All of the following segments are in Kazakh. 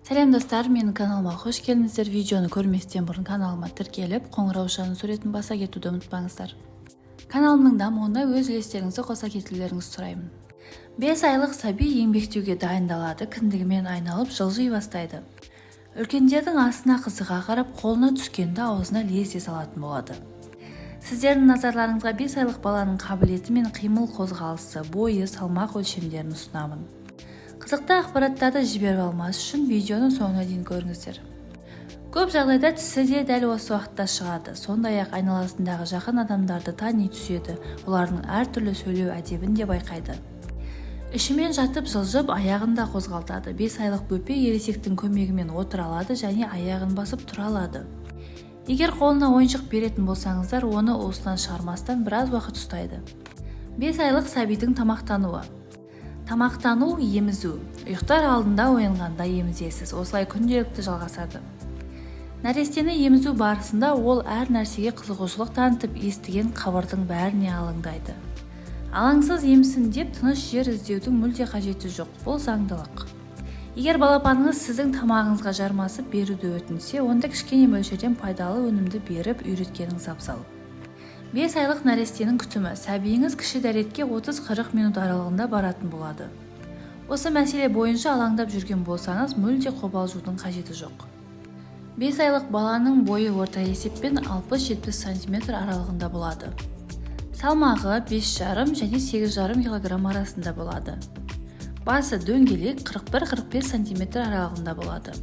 Сәлем, достар! Менің каналыма қош келдіңіздер! Видеоны көрместен бұрын каналыма тіркеліп, қоңыраушаның суретін баса кетуді ұмытпаңыздар. Каналымның дамуына өз үлестеріңізді қоса кетулеріңізді сұраймын. 5 айлық сәби еңбектеуге дайындалады, кіндігімен айналып, жылжи бастайды. Үлкендердің асына қызыға қарап, қолына түскенді аузына лезде салатын болады. Сіздердің назарларыңызға 5 айлық баланың қабілеті мен қимыл қозғалысы, бойы, салмақ өлшемдерін ұсынамын. Қызықты ақпараттарды жіберіп алмас үшін видеоны соңына дейін көріңіздер. Көп жағдайда тісі де дәл осы уақытта шығады. Сондай-ақ айналасындағы жақын адамдарды тани түседі, олардың әртүрлі сөйлеу әдебін де байқайды. Ішімен жатып жылжып, аяғын да қозғалтады. 5 айлық бөпе ересектің көмегімен отыра алады және аяғын басып тұра алады. Егер қолына ойыншық беретін болсаңыздар, оны уысынан шығармастан біраз уақыт ұстайды. 5 айлық сәбидің тамақтануы. Тамақтану. Емізу. Ұйықтар алдында, оянғанда емізесіз. Осылай күнделікті жалғасады. Нәрестені емізу барысында ол әр нәрсеге қызығушылық танытып, естіген қыбырдың бәріне алаңдайды. Алаңсыз емсін деп тыныш жер іздеудің мүлде қажеті жоқ, бұл заңдылық. Егер балапаныңыз сіздің тамағыңызға жармасып беруді өтінсе, онда кішкене мөлшерден пайдалы өнімді беріп үйреткеніңіз абзал. 5 айлық нәрестенің күтімі. Сәбиіңіз кіші дәретке 30-40 минут аралығында баратын болады. Осы мәселе бойынша алаңдап жүрген болсаңыз, мүлде қобалжудың қажеті жоқ. 5 айлық баланың бойы орта есеппен 60-70 сантиметр аралығында болады. Салмағы 5,5 және 8,5 килограмм арасында болады. Басы дөңгелек, 41-45 сантиметр аралығында болады.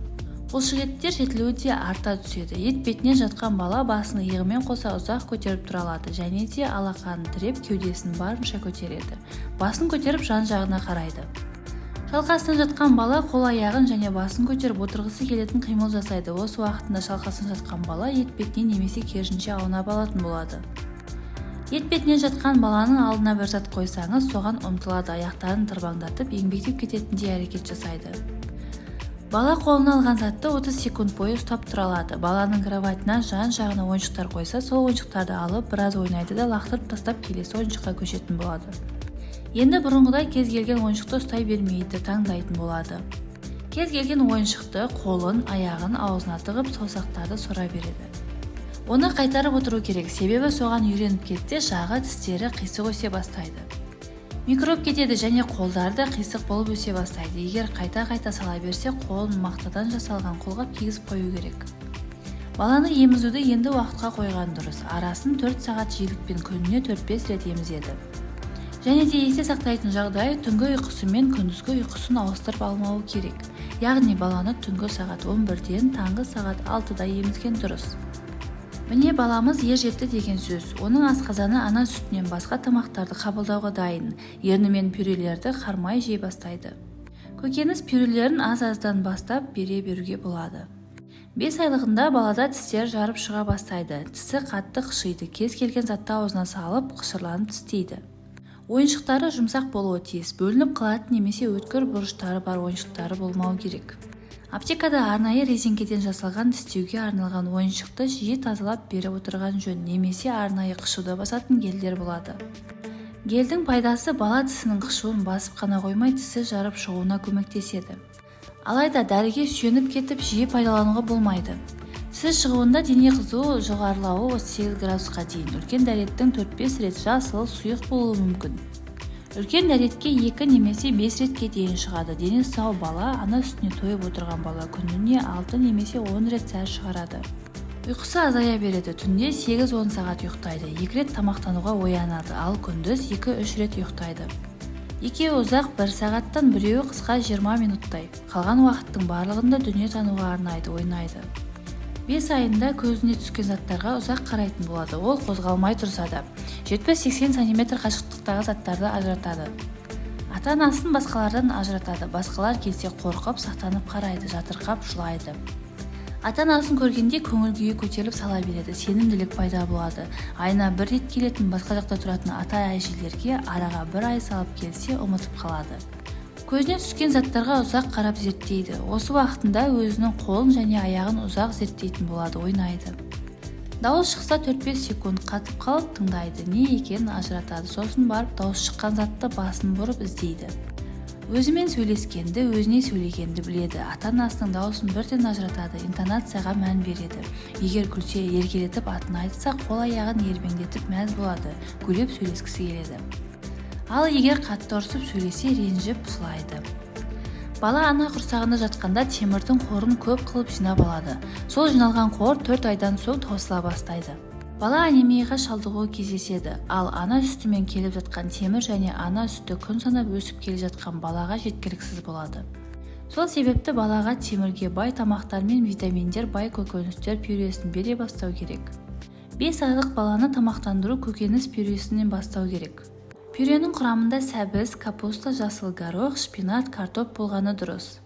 Бұлшықеттер жетілуі де арта түседі. Етпетінен жатқан бала басын иығымен қоса ұзақ көтеріп тұра алады және де алақанын тіреп, кеудесін барынша көтереді, басын көтеріп, жан-жағына қарайды. Шалқасынан жатқан бала қол-аяғын және басын көтеріп, отырғысы келетін қимыл жасайды. Осы уақытында шалқасынан жатқан бала етпетінен немесе керісінше аунап алатын болады. Етпетінен жатқан баланың алдына бір зат қойсаңыз, соған ұмтылады, аяқтарын тырбаңдатып, еңбектеп кететіндей әрекет жасайды. Бала қолына алған затты 30 секунд бойы ұстап тұра алады. Баланың кроватына жан-жағына ойыншықтар қойса, сол ойыншықтарды алып, біраз ойнайды да, лақтырып тастап, келесі ойыншыққа көшетін болады. Енді бұрынғыдай кез келген ойыншықты ұстай бермейді, таңдайтын болады. Кез келген ойыншықты қолын, аяғын аузына тығып, саусақтарды сора береді. Оны қайтарып отыру керек, себебі соған үйреніп кетсе, жағы, тістері қисық өсе бастайды, микроб кетеді және қолдары да қисық болып өсе бастайды. Егер қайта-қайта сала берсе, қолын мақтадан жасалған қолғап кигізіп қою керек. Баланы емізуді енді уақытқа қойған дұрыс. Арасын 4 сағат жиілікпен күніне 4-5 рет емізеді. Және де есте сақтайтын жағдай: түнгі ұйқысы мен күндізгі ұйқысын ауыстырып алмауы керек. Яғни баланы түнгі сағат 11-ден таңғы сағат 6-да емізген дұрыс. Міне, баламыз ер жетті деген сөз. Оның асқазаны ана сүтінен басқа тамақтарды қабылдауға дайын. Ернімен пюрелерді қармай жей бастайды. Көкөніс пюрелерін аз-аздан бастап бере беруге болады. 5 айлығында балада тістер жарып шыға бастайды. Тісі қатты қышиды, кез келген затты аузына салып, қышырланып тістейді. Ойыншықтары жұмсақ болуы тиіс. Бөлініп қалатын немесе өткір бұрыштары бар ойыншықтары болмауы керек. Аптекада арнайы резеңкеден жасалған тістеуге арналған ойыншықты жиі тазалап беріп отырған жөн немесе арнайы қышуды басатын гельдер болады. Гельдің пайдасы: бала тісінің қышуын басып қана қоймай, тісі жарып шығуына көмектеседі. Алайда дәріге сүйеніп кетіп, жиі пайдалануға болмайды. Тісі шығуында дене қызуы жоғарылауы, 38 градусқа дейін, үлкен дәреттің 4-5 рет жасыл, сұйық болуы мүмкін. Үлкен дәретке екі немесе бес ретке дейін шығады. Дені сау бала, ана сүтіне тойып отырған бала күніне 6 немесе 10 рет зәр шығарады. Ұйқысы азая береді. Түнде 8-10 сағат ұйықтайды. Екі рет тамақтануға оянады, ал күндіз 2-3 рет ұйықтайды. Екеуі ұзақ, бір сағаттан, біреуі қысқа, 20 минуттай. Қалған уақыттың барлығында дүние тануға арнайды, ойнайды. 5 айында көзіне түскен заттарға ұзақ қарайтын болады. Ол қозғалмай тұрса да, 70-80 сантиметр қашықтықтағы заттарды ажыратады. Ата-анасын басқалардан ажыратады. Басқалар келсе, қорқып, сақтанып қарайды, жатырқап жылайды. Ата-анасын көргенде көңіл күйі көтеріліп сала береді, сенімділік пайда болады. Айына бір рет келетін, басқа жақта тұратын ата-әжелерге араға бір ай салып келсе, ұмытып қалады. Көзіне түскен заттарға ұзақ қарап зерттейді. Осы уақытында өзінің қолын және аяғын ұзақ зерттейтін болады, ойнайды. Дауыс шықса, 4-5 секунд қатып қалып тыңдайды, не екенін ажыратады. Сосын барып дауыс шыққан затты басын бұрып іздейді. Өзімен сөйлескенді, өзіне сөйлегенді біледі. Ата-анасының дауысын бірден ажыратады, интонацияға мән береді. Егер күлсе, еркелетіп атын айтса, қол-аяғын ербеңдетіп мәз болады, гулеп сөйлескісі келеді. Ал егер қатты ұрсып сөйлесе, ренжіп жылайды. Бала ана құрсағында жатқанда темірдің қорын көп қылып жинап алады. Сол жиналған қор 4 айдан соң таусыла бастайды. Бала анемияға шалдығуы кездеседі. Ал ана сүтімен келіп жатқан темір және ана сүті күн санап өсіп келе жатқан балаға жеткіліксіз болады. Сол себепті балаға темірге бай тамақтар мен витаминдер бай көкөністер пюресін бере бастау керек. 5 айлық баланы тамақтандыру көкөніс пюресінен бастау керек. Пюренің құрамында сәбіз, капуста, жасыл горох, шпинат, картоп болғаны дұрыс.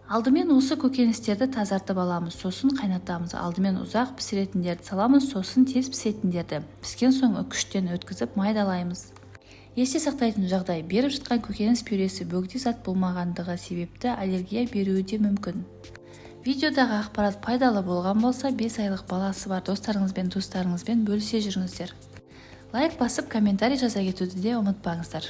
Алдымен осы көкөністерді тазартып аламыз, сосын қайнатамыз. Алдымен ұзақ пісіретіндерді саламыз, сосын тез пісетіндерді. Піскен соң үккіштен өткізіп майдалаймыз. Есте сақтайтын жағдай: беріп жатқан көкөніс пюресі бөгде зат болмағандығы себепті аллергия беруі де мүмкін. Видеодағы ақпарат пайдалы болған болса, 5 айлық баласы бар достарыңызбен, туыстарыңызбен бөлісе жүріңіздер. Лайк басып, комментарий жаза кетуді де ұмытпаңыздар.